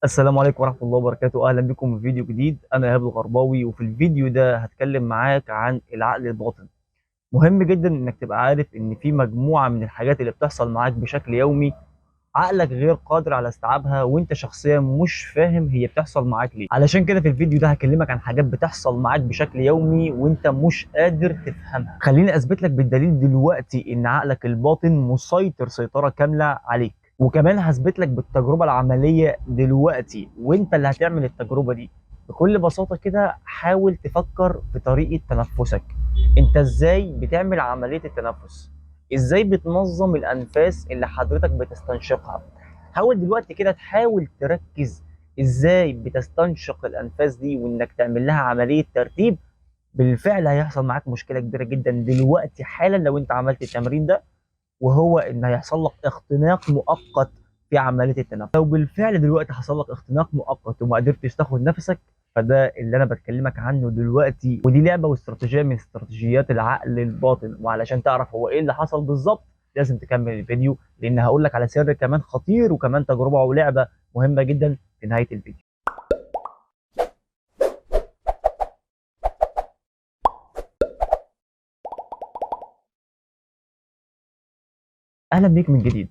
السلام عليكم ورحمة الله وبركاته. أهلا بكم في فيديو جديد. أنا إيهاب الغرباوي، وفي الفيديو ده هتكلم معاك عن العقل الباطن. مهم جدا إنك تبقى عارف إن في مجموعة من الحاجات اللي بتحصل معاك بشكل يومي عقلك غير قادر على استيعابها، وانت شخصيا مش فاهم هي بتحصل معاك ليه. علشان كده في الفيديو ده هكلمك عن حاجات بتحصل معاك بشكل يومي وانت مش قادر تفهمها. خليني اثبت لك بالدليل دلوقتي ان عقلك الباطن مسيطر سيطرة كاملة عليك، وكمان هثبت لك بالتجربة العملية دلوقتي وانت اللي هتعمل التجربة دي. بكل بساطة كده حاول تفكر في طريقة تنفسك. انت ازاي بتعمل عملية التنفس؟ ازاي بتنظم الانفاس اللي حضرتك بتستنشقها؟ حاول دلوقتي كده تحاول تركز ازاي بتستنشق الانفاس دي وانك تعمل لها عملية ترتيب. بالفعل هيحصل معاك مشكلة كبيرة جدا دلوقتي حالا لو انت عملت التمرين ده، وهو ان هيحصل لك اختناق مؤقت في عملية التنفس. لو بالفعل دلوقتي حصل لك اختناق مؤقت وما قدرتش تاخد نفسك، فده اللي انا بتكلمك عنه دلوقتي، ودي لعبة واستراتيجية من استراتيجيات العقل الباطن. وعلشان تعرف هو ايه اللي حصل بالظبط لازم تكمل الفيديو، لان هقول لك على سر كمان خطير وكمان تجربة ولعبة مهمة جدا في نهاية الفيديو. اهلا بيك من جديد.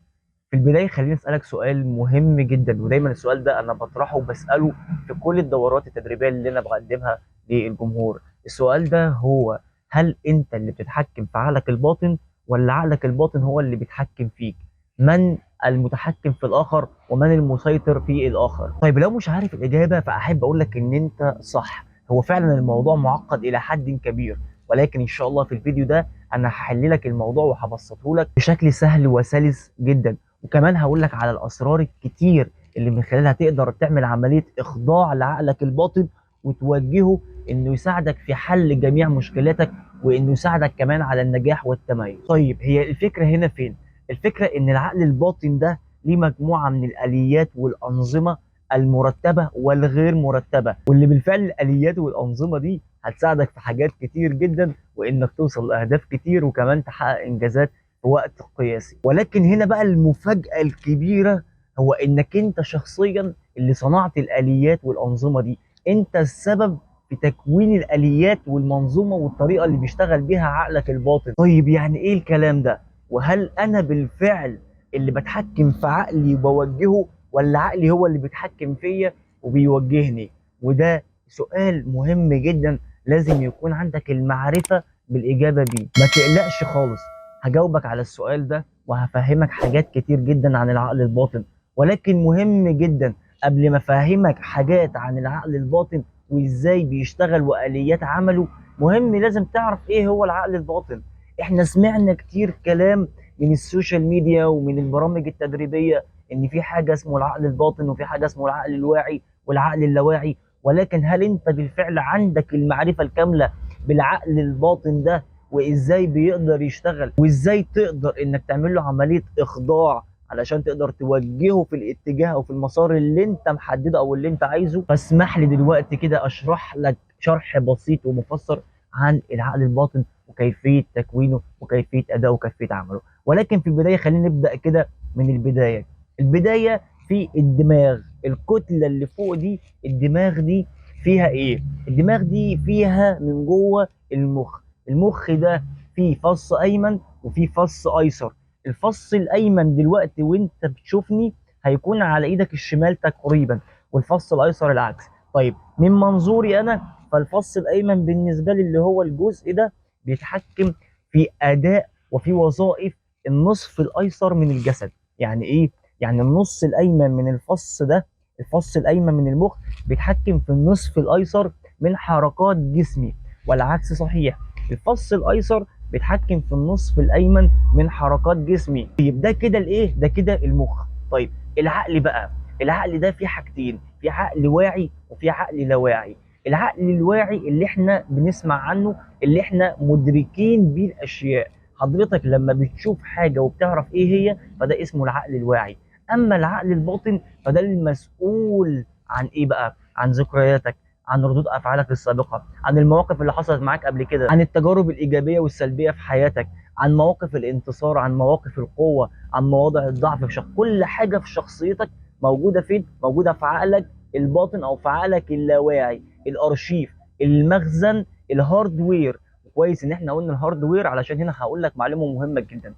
في البداية خليني أسألك سؤال مهم جدا، ودايما السؤال ده أنا بطرحه وبسأله في كل الدورات التدريبية اللي أنا بقدمها للجمهور. السؤال ده هو: هل أنت اللي بتتحكم في عقلك الباطن ولا عقلك الباطن هو اللي بيتحكم فيك؟ من المتحكم في الآخر ومن المسيطر في الآخر؟ طيب لو مش عارف الإجابة فأحب أقول لك إن أنت صح. هو فعلا الموضوع معقد إلى حد كبير، ولكن إن شاء الله في الفيديو ده أنا هحل لك الموضوع وهبسطه لك بشكل سهل وسلس جدا، وكمان هقول لك على الأسرار الكتير اللي من خلالها تقدر تعمل عملية إخضاع لعقلك الباطن وتوجهه إنه يساعدك في حل جميع مشكلاتك، وإنه يساعدك كمان على النجاح والتميز. طيب هي الفكرة هنا فين؟ الفكرة إن العقل الباطن ده ليه مجموعة من الآليات والأنظمة المرتبة والغير مرتبة، واللي بالفعل الآليات والأنظمة دي هتساعدك في حاجات كتير جدا، وإنك توصل لأهداف كتير وكمان تحقق إنجازات في وقت قياسي. ولكن هنا بقى المفاجأة الكبيرة هو إنك أنت شخصيا اللي صنعت الآليات والأنظمة دي. أنت السبب في تكوين الآليات والمنظومة والطريقة اللي بيشتغل بيها عقلك الباطن. طيب يعني إيه الكلام ده؟ وهل أنا بالفعل اللي بتحكم في عقلي وبوجهه، ولا عقلي هو اللي بيتحكم فيا وبيوجهني؟ وده سؤال مهم جدا لازم يكون عندك المعرفة بالإجابة بيه. ما تقلقش خالص، هجاوبك على السؤال ده وهفهمك حاجات كتير جدا عن العقل الباطن. ولكن مهم جدا قبل ما افهمك حاجات عن العقل الباطن وازاي بيشتغل وآليات عمله، مهم لازم تعرف ايه هو العقل الباطن. احنا سمعنا كتير كلام من ال social media ومن البرامج التدريبية ان في حاجة اسمه العقل الباطن وفي حاجة اسمه العقل الواعي والعقل اللاواعي، ولكن هل انت بالفعل عندك المعرفة الكاملة بالعقل الباطن ده وازاي بيقدر يشتغل وازاي تقدر انك تعمل له عملية اخضاع علشان تقدر توجهه في الاتجاه او في المسار اللي انت محدده او اللي انت عايزه؟ فاسمح لي دلوقتي كده اشرح لك شرح بسيط ومفسر عن العقل الباطن وكيفية تكوينه وكيفية ادائه وكيفية عمله. ولكن في البداية خلينا نبدأ كده من البداية. البداية في الدماغ، الكتلة اللي فوق دي الدماغ دي فيها ايه؟ الدماغ دي فيها من جوه المخ. المخ ده فيه فص ايمن وفيه فص ايسر. الفص الايمن دلوقتي وانت بتشوفني هيكون على ايدك الشمال تقريبا، والفص الايسر العكس. طيب من منظوري انا فالفص الايمن بالنسبة لي اللي هو الجزء ده بيتحكم في اداء وفي وظائف النصف الايسر من الجسد. يعني ايه؟ يعني النص الايمن من الفص ده، الفص الايمن من المخ بيتحكم في النصف الايسر من حركات جسمي، والعكس صحيح، الفص الايسر بيتحكم في النصف الايمن من حركات جسمي. طيب ده كده الايه؟ ده كده المخ. طيب العقل بقى، العقل ده فيه حاجتين، في عقل واعي وفي عقل لاواعي. العقل الواعي اللي احنا بنسمع عنه، اللي احنا مدركين بيه الاشياء، حضرتك لما بتشوف حاجة وبتعرف ايه هي فده اسمه العقل الواعي. اما العقل الباطن فده المسؤول عن ايه بقى؟ عن ذكرياتك، عن ردود افعالك السابقة، عن المواقف اللي حصلت معاك قبل كده، عن التجارب الايجابية والسلبيه في حياتك، عن مواقف الانتصار، عن مواقف القوة، عن مواضع الضعف في شخص، كل حاجة في شخصيتك موجودة فين؟ موجودة في عقلك الباطن او في عقلك اللاواعي، الارشيف، المخزن، ال hardware. كويس ان احنا قلنا ال hardware، علشان هنا هقول لك معلومة مهمة جدا.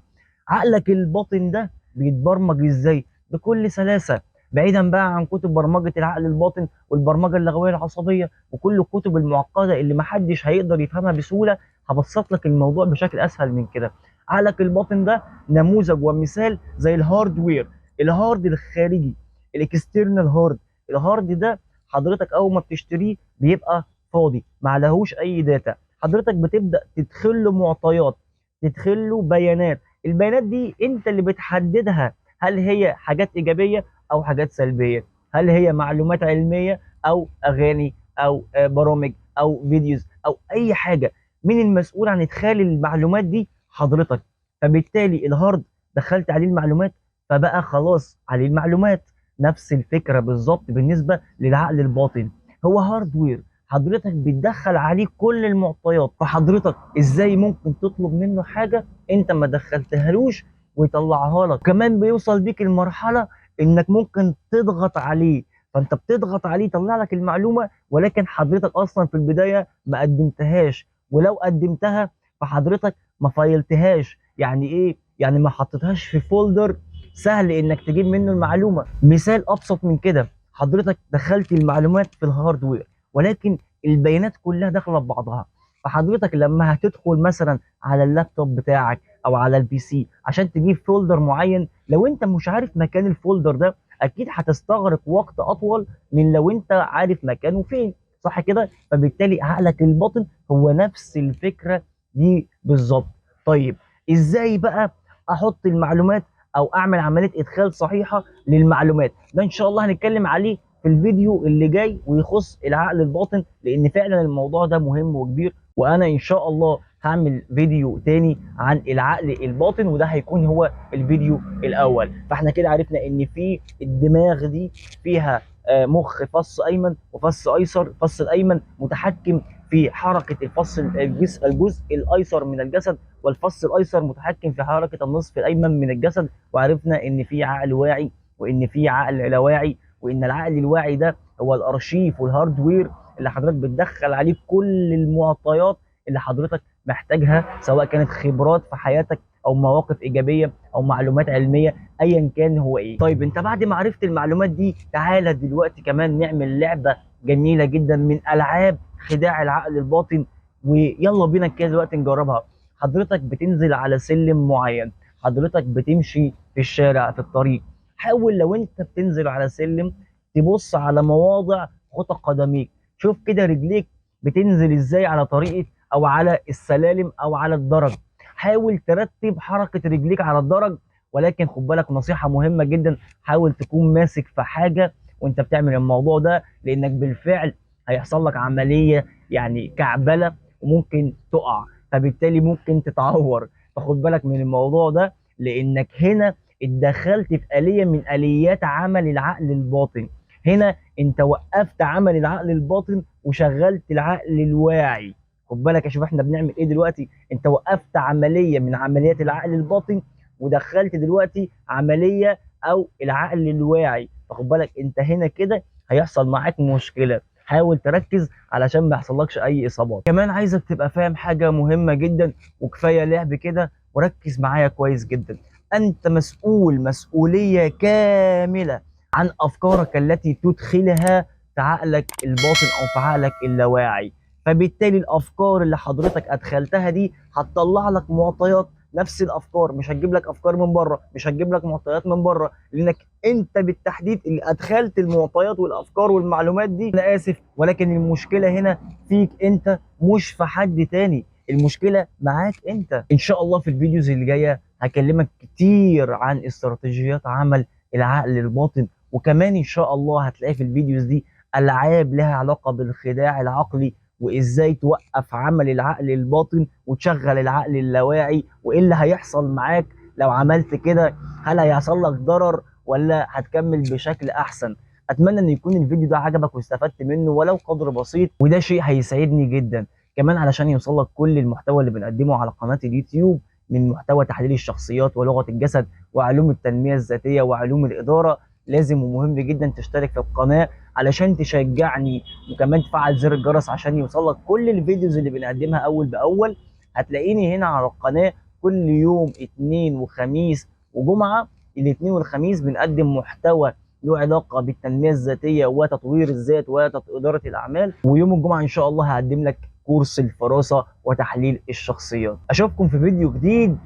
عقلك الباطن ده بيتبرمج ازاي؟ بكل سلاسة، بعيدا بقى عن كتب برمجة العقل الباطن والبرمجة اللغوية العصبية وكل الكتب المعقدة اللي محدش هيقدر يفهمها بسهولة. هبسط لك الموضوع بشكل اسهل من كده. عقلك الباطن ده نموذج ومثال زي ال hardware، ال hard الخارجي، ال external hard. ال hard ده حضرتك اول ما بتشتريه بيبقى فاضي، ما عليهوش اي data. حضرتك بتبدا تدخل له معطيات، تدخل له بيانات. البيانات دي انت اللي بتحددها، هل هي حاجات ايجابية او حاجات سلبية، هل هي معلومات علمية او اغاني او برامج او videos او اي حاجة. مين المسؤول عن ادخال المعلومات دي؟ حضرتك. فبالتالي ال hard دخلت عليه المعلومات، فبقى خلاص عليه المعلومات. نفس الفكرة بالظبط بالنسبة للعقل الباطن، هو hardware حضرتك بتدخل عليه كل المعطيات. فحضرتك ازاي ممكن تطلب منه حاجة انت ما دخلتهالوش ويطلعها لك؟ كمان بيوصل بيك المرحلة انك ممكن تضغط عليه، فانت بتضغط عليه يطلع لك المعلومة، ولكن حضرتك اصلا في البداية ما قدمتهاش، ولو قدمتها فحضرتك ما فايلتهاش. يعني ايه؟ يعني ما حطيتهاش في folder سهل انك تجيب منه المعلومة. مثال ابسط من كده، حضرتك دخلت المعلومات في ال hardware، ولكن البيانات كلها داخله في بعضها. فحضرتك لما هتدخل مثلا على اللابتوب بتاعك او على ال PC عشان تجيب folder معين، لو انت مش عارف مكان ال folder ده اكيد هتستغرق وقت اطول من لو انت عارف مكانه فين، صح كده؟ فبالتالي عقلك الباطن هو نفس الفكرة دي بالظبط. طيب ازاي بقى احط المعلومات او اعمل عملية ادخال صحيحه للمعلومات؟ ده ان شاء الله هنتكلم عليه في الفيديو اللي جاي ويخص العقل الباطن، لان فعلا الموضوع ده مهم وكبير، وانا ان شاء الله هعمل فيديو تاني عن العقل الباطن، وده هيكون هو الفيديو الاول. فاحنا كده عرفنا ان في الدماغ دي فيها مخ، فص ايمن وفص ايسر. الفص الايمن متحكم في حركة الفص الجزء الايسر من الجسد، والفص الايسر متحكم في حركة النصف الايمن من الجسد. وعرفنا ان في عقل واعي وان في عقل لاواعي، وان العقل الواعي ده هو الارشيف وال hardware اللي حضرتك بتدخل عليه كل المعطيات اللي حضرتك محتاجها، سواء كانت خبرات في حياتك او مواقف ايجابية او معلومات علمية، ايا كان هو ايه. طيب انت بعد ما عرفت المعلومات دي، تعالى دلوقتي كمان نعمل لعبه جميلة جدا من العاب خداع العقل الباطن، ويلا بينا كده دلوقتي نجربها. حضرتك بتنزل على سلم معين، حضرتك بتمشي في الشارع في الطريق، حاول لو انت بتنزل على سلم تبص على مواضع خطى قدميك، شوف كده رجليك بتنزل ازاي على طريقه او على السلالم او على الدرج. حاول ترتب حركة رجليك على الدرج، ولكن خد بالك نصيحة مهمة جدا، حاول تكون ماسك في حاجة وانت بتعمل الموضوع ده، لانك بالفعل هيحصل لك عملية يعني كعبله وممكن تقع، فبالتالي ممكن تتعور. فخد بالك من الموضوع ده، لانك هنا اتدخلت في آلية من آليات عمل العقل الباطن. هنا انت وقفت عمل العقل الباطن وشغلت العقل الواعي. خد بالك، شوف احنا بنعمل ايه دلوقتي. انت وقفت عملية من عمليات العقل الباطن ودخلت دلوقتي عملية او العقل الواعي. فخد بالك انت هنا كده هيحصل معاك مشكلة، حاول تركز علشان ما يحصلكش اي اصابات. كمان عايزك تبقى فاهم حاجة مهمة جدا، وكفاية لعب كده وركز معايا كويس جدا. انت مسؤول مسؤولية كاملة عن افكارك التي تدخلها في عقلك الباطن او في عقلك اللاواعي. فبالتالي الافكار اللي حضرتك ادخلتها دي هتطلع لك معطيات نفس الافكار، مش هتجيب لك افكار من بره، مش هتجيب لك معطيات من بره، لانك انت بالتحديد اللي ادخلت المعطيات والافكار والمعلومات دي. انا اسف، ولكن المشكلة هنا فيك انت مش في حد تاني، المشكلة معاك انت. ان شاء الله في ال videos اللي جاية هكلمك كتير عن استراتيجيات عمل العقل الباطن، وكمان ان شاء الله هتلاقي في ال videos دي العاب لها علاقة بالخداع العقلي، وازاي توقف عمل العقل الباطن وتشغل العقل اللاواعي، وايه اللي هيحصل معاك لو عملت كده، هل هيحصل لك ضرر ولا هتكمل بشكل احسن. اتمنى ان يكون الفيديو ده عجبك واستفدت منه ولو قدر بسيط، وده شيء هيسعدني جدا. كمان علشان يوصل لك كل المحتوى اللي بنقدمه على قناة اليوتيوب من محتوى تحليل الشخصيات ولغة الجسد وعلوم التنمية الذاتية وعلوم الإدارة، لازم ومهم جدا تشترك في القناة علشان تشجعني، وكمان تفعل زر الجرس عشان يوصلك كل ال videos اللي بنقدمها اول باول. هتلاقيني هنا على القناة كل يوم اثنين وخميس وجمعه. الاثنين والخميس بنقدم محتوى له علاقة بالتنميه الذاتية وتطوير الذات واداره الاعمال، ويوم الجمعة ان شاء الله هقدم لك كورس الفراسة وتحليل الشخصيات. اشوفكم في فيديو جديد،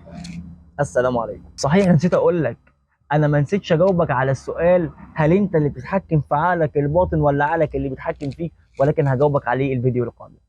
السلام عليكم. صحيح نسيت اقول لك، انا ما نسيتش اجاوبك على السؤال هل انت اللي بتتحكم في عقلك الباطن ولا عقلك اللي بيتحكم فيك، ولكن هجاوبك عليه الفيديو القادم.